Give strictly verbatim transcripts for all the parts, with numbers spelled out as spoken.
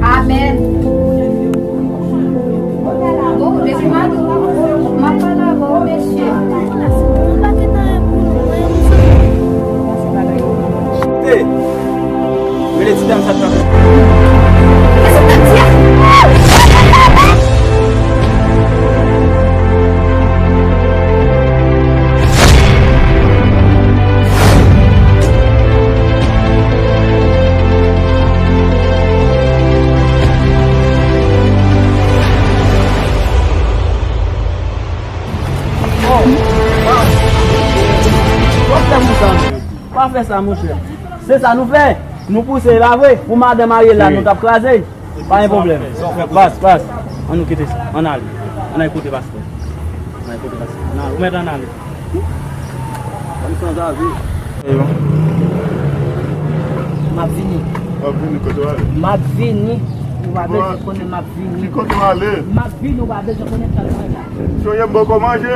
Amèn. Bon, depi maten, m ap pale avè w, mesye. Hey! Rele ti dam sa t ap. Pa fè sa, monchè. Se sa nou fè. Nou pouse la vre. Pou madanm Ariel la, nou t ap kraze. Pa gen pwoblèm. Bas, bas. Ann nou kite sa. Ann ale. Ann al kote pastè. Ann al kote pastè. Ann ale. Ou mèt ann ale. Ann sanzave. M ap vini. W ap vini kote w ale? M ap vini. Ou pa bezwen konnen m ap vini. Ki kote w ale? M ap vini, ou pa bezwen konnen sa m pral la. Si w ye m bòkò manje.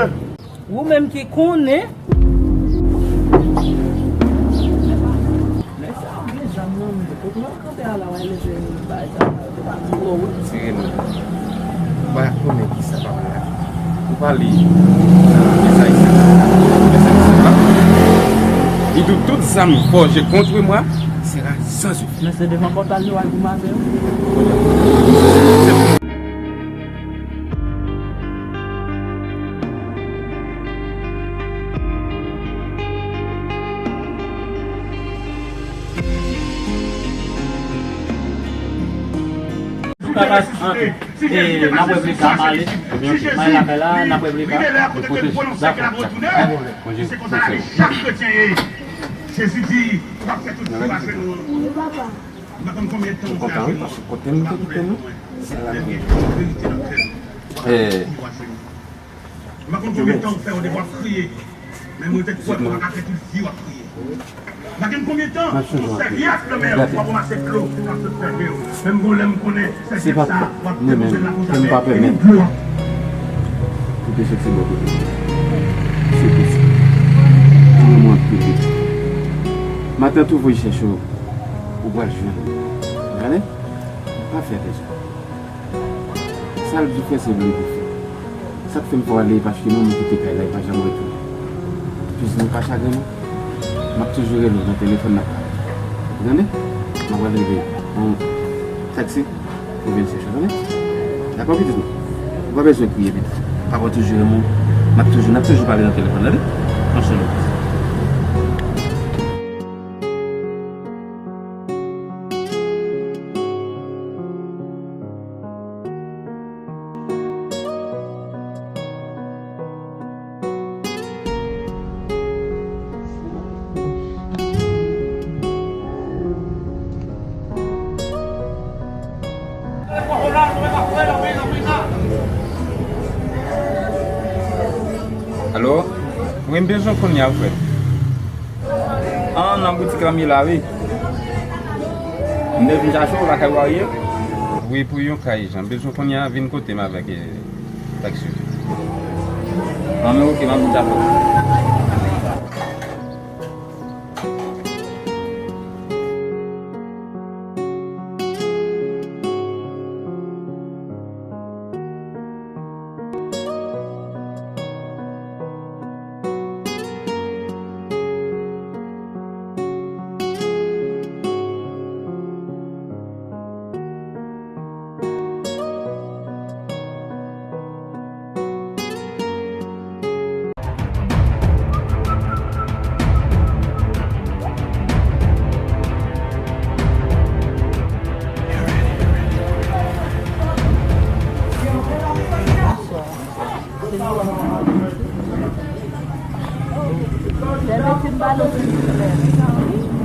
Ou menm ki konnen. Nèg sa yo gen zam nan men yo. Kote w ap kanpe a la, w a leve bagay sa yo, se pa twò wi. Seren non. Ou pa konnen kisa papa la. Ou pale nan mezay sa. Mezay sa la. Li di w tout zam fòje kont mwen, sera sans effet. Men se devan pòt la li al pou maten. N ap wè pli ta, m ale. M ale lakay la, n ap wè pli ta. Dakò, dakò. Chak kretyen ye. Jezi di, w ap fè tout sa avè nou. M pa konn konbyen tan ou fè avè nou. Kote m te kite nou? Se la menm. Verite nan kè nou. M pa konn konbyen tan ou fè, ou depi w ap kriye. Men mwen te kwè pou w ap fè tout vi w ap kriye. M pa konn konbyen tan ou sèvi ak lanmè w ap ranmase dlo k ap sot sèvi w. Menm gon lè m konnen sèvyèt sa w ap depoze l la konsa, men e ni dlo a. Ou te soti bò kote m. Se pou sa. Ou mwen pete. Maten tou voye chèche w. Ou pral jwenn. Gade. Pa fè atè sa. Sa l di fè se vle pou fè. Sa k fè m fè w ale e paske nou, nou kite kay la, e pa janm retounen. Plis nou pa chagren non. M ap toujou rele w nan telefòn n ap pale. Ou tande? M ap rele yon taksi pou vin chèche w, tande? Dakò pitit mwen? Ou pa bezwen kriye pitit. Papa w toujou renmen w. M ap toujou, n ap toujou pale nan telefòn, tande? Yon sèl lòt. Alo? Wi, m bezwen w kounye a, frè. An, nan boutik la m ye la, wi. M te vin chache w lakay ou a ye? Wi, pou yon ka ijan. M bezwen w kounye a, vin kote m avèk, eh, taksi. An, men oke, m ap vin chache w.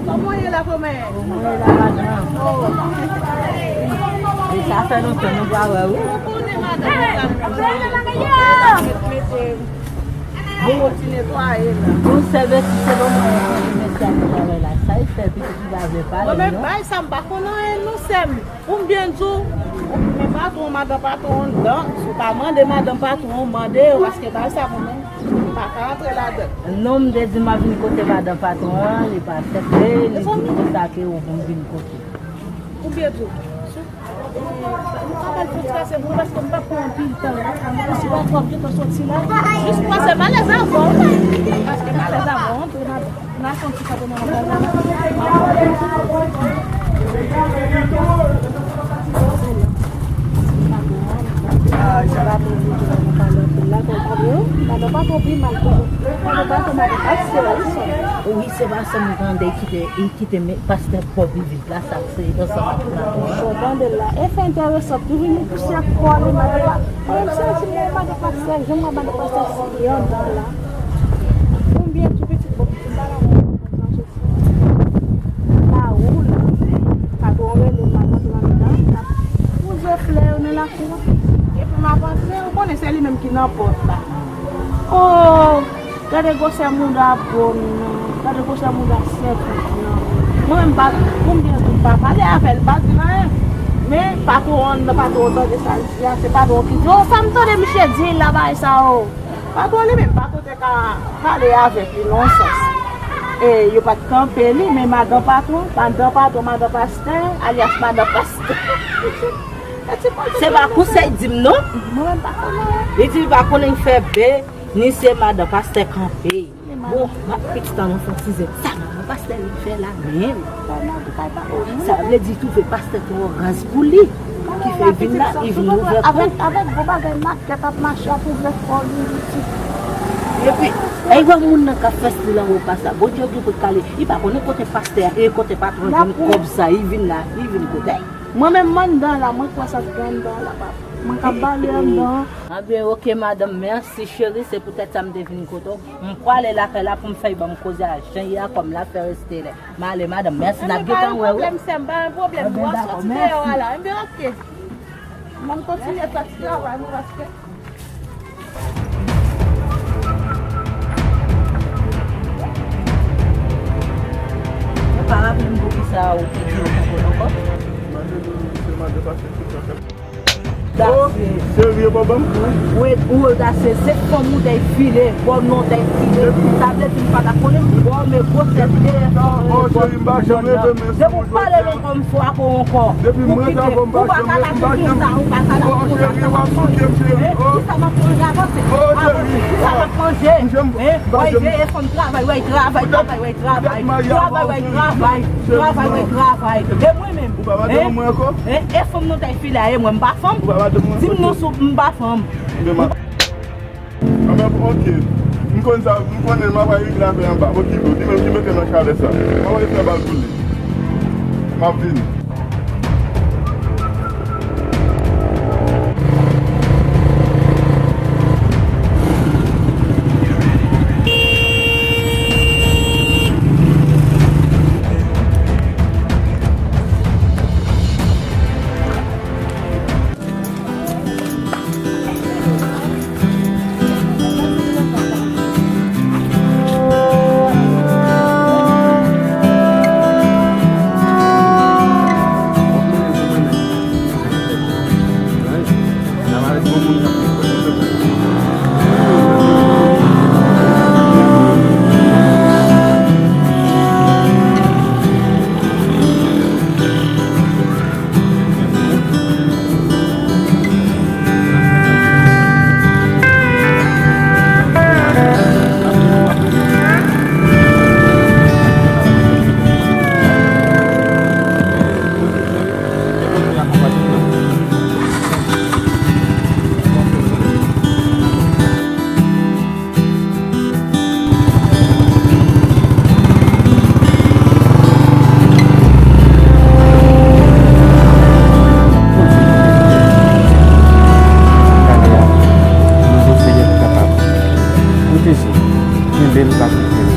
Kòman w ye la, kòmè? Mwen la madanm. E sa fè lontan nou pa wè, wi. Ou konnen madanm, nou ka mete, mete, mete. Bon, ti netwaye la. Bon, sèvèt, se bon, mwen, mwen, mèsi ak travay la. Sa e fè pitit li pa vle pale, non? Mwen menm, bay sa, m pa konn anyen, non, sè m. Pou m byen di w, men patwon, madanm patwon anndan. Si w pa mande madanm patwon, mande yo, paske bay sa mwen menm, m pa ka antre ladan l. Non, m te di m ap vin kote madanm patwon an, li pa aksepte, li di m konsa ke ou pou m vin kote. Ou byen di w. Ou ka ba l pou trase pou, paske m p ap pran anpil tan. Ou si w ap gentan soti la, jis pase m alèz avè w, paske m alèz avè w anpil. N a fè yon ti kanpe nan bagay la. Wi, se pa sa m tande ki te, ki te men pastè Bòb Ivi. La sa se ansanm ak Madan. Bon, tande la. E fè enteresan, tou vin pouse ak kò li, madan pa. Mwen, m santi mwen madan pastè, jan mwen madan pastè si li anndan la. Konbyen tou pitit bon pitit la la, mwen kontan soti. Raoul, patwon rele m, m ap antre anndan, m ap wouze flè yo nan lakou a. Epi m ap antre, ou konnen se li menm ki nan pòt la. Oh! Gade gwosè mouda Bon nan, gade gwosè mouda Sèvant nan. Mwen menm pa, konbyen jou m pa pale avè l, m pa di l anyen. Men patwon an nan, patwon an tande sa l di a, se patwon ki di, oh, sa m tande misye di la, bagay sa, oh. Patwon li menm, patwon te ka pale avèk li nan yon sans. E yo pa t kanpe li, men madan patwon, madan patwon, madan pastè, alyas madan pastè. Se pa konsèy di m non. Mwen menm pa konnen. Li di li pa konnen fè be. Ni se madan pastè kanpe. Bon, m ap pitit an nou fè ti zèt. Sa madan pastè vin fè la menm? Sa vle di twouve pastè twò raz pou li. Ki fè vin la, li vin ouvè kò. Avèk, avèk gwo bagay makèt ap mache ap ouvè kò li, li di. Epi, e wè moun nan k ap fè stil anwo pastè. Bondye gen pou kale. Li pa konnen kote pastè a, e kote patwon jwenn kòb sa, li vin la, li vin kote. Mwen menm m anndan la, mwen kwè sa k gen anndan la, papa. Mwen k ap bale anndan. Anben, oke, madanm, mèsi, cheri, se poutèt sa m te vin kote w. M prale lakay la pou m fè y ban m koze a jan ye a, kòm l ap fè reste lè. M ale, madanm, mèsi, n ap gentan wè, wi. Anben, pa gen pwoblèm, sè m, pa gen pwoblèm. W ap soti deyò a la. Anben, oke. N ap kontinye fè ti travay nou, paske Ou pa raple m poukisa ou kite yo poko ankò? Mande nou, se mande pase tout sa fèt. Oh, serye, pa ban m kou. Wi, ou odasye, se fanm ou dèy file, bon non dèy file. Sa vle di m pa ta konnen, bon, men gwo tèt dèyè fanm ou. Oh, cheri, m pa janm leve men sou ou jodi a. Depi w pale nan kò m fò ak ou ankò. Depi m rete avè w, m pa janm, m pa janm. Oh, cheri, w ap souke m, cheri. Oh. Kisa m ap manje avanse? Oh, cheri. Kisa m ap manje? M janm, m pa janm. Wè, veye fanm travay, wè, travay, travay, wè, travay. Travay, wè, travay. Travay, wè, travay. E mwen menm? Ou pa pale de mwen ankò? E fanm nan tèy file a, e mwen, m pa fanm? Ou pa pale de mwen ankò? Di m non sou m pa fanm. Anben, oke. M konn sa, m konnen m ap al regle avè anba. Okipe w, li menm ki mete nan chalè sa. M ap al fè bal pou li. M ap vini. Kenbe l, pa kite l.